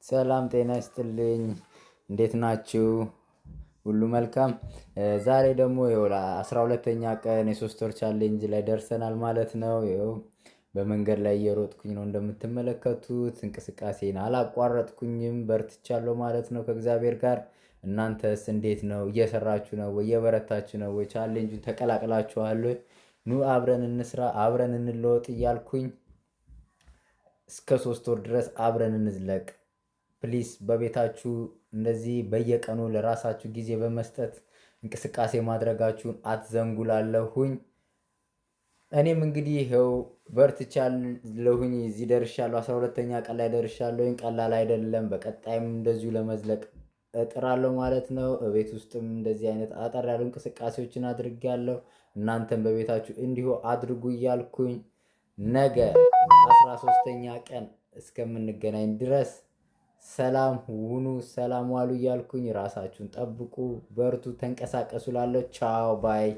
ሰላም ጤና ይስጥልኝ። እንዴት ናችሁ? ሁሉ መልካም። ዛሬ ደግሞ ይኸው 12ኛ ቀን የ3 ወር challenge ላይ ደርሰናል ማለት ነው። ይኸው በመንገድ ላይ እየሮጥኩኝ ነው እንደምትመለከቱት፣ እንቅስቃሴን አላቋረጥኩኝም፣ በርትቻለሁ ማለት ነው ከእግዚአብሔር ጋር። እናንተስ እንዴት ነው? እየሰራችሁ ነው ወይ? እየበረታችሁ ነው ወይ? Challenge ኡን ተቀላቅላችኋል ወይ? ኑ አብረን እንስራ፣ አብረን እንለወጥ እያልኩኝ እስከ 3 ወር ድረስ አብረን እንዝለቅ። Please በቤታችሁ እንደዚህ በየቀኑ ለራሳችሁ ጊዜ በመስጠት እንቅስቃሴ ማድረጋችሁን አትዘንጉ እላለሁኝ። እኔም እንግዲህ ይኸው በርትቻለሁኝ፣ እዚህ ደርሻለሁ። 12ኛ ቀን ላይ ደርሻለሁኝ። ቀላል አይደለም። በቀጣይም እንደዚሁ ለመዝለቅ እጥራለሁ ማለት ነው። እቤት ውስጥም እንደዚህ አይነት አጠር ያሉ እንቅስቃሴዎችን አድርጌያለሁ። እናንተም በቤታችሁ እንዲሁ አድርጉ እያልኩኝ ነገ 13ኛ ቀን እስከምንገናኝ ድረስ ሰላም ሁኑ፣ ሰላም ዋሉ እያልኩኝ ራሳችሁን ጠብቁ፣ በርቱ፣ ተንቀሳቀሱ። ላለሁ ቻው bye።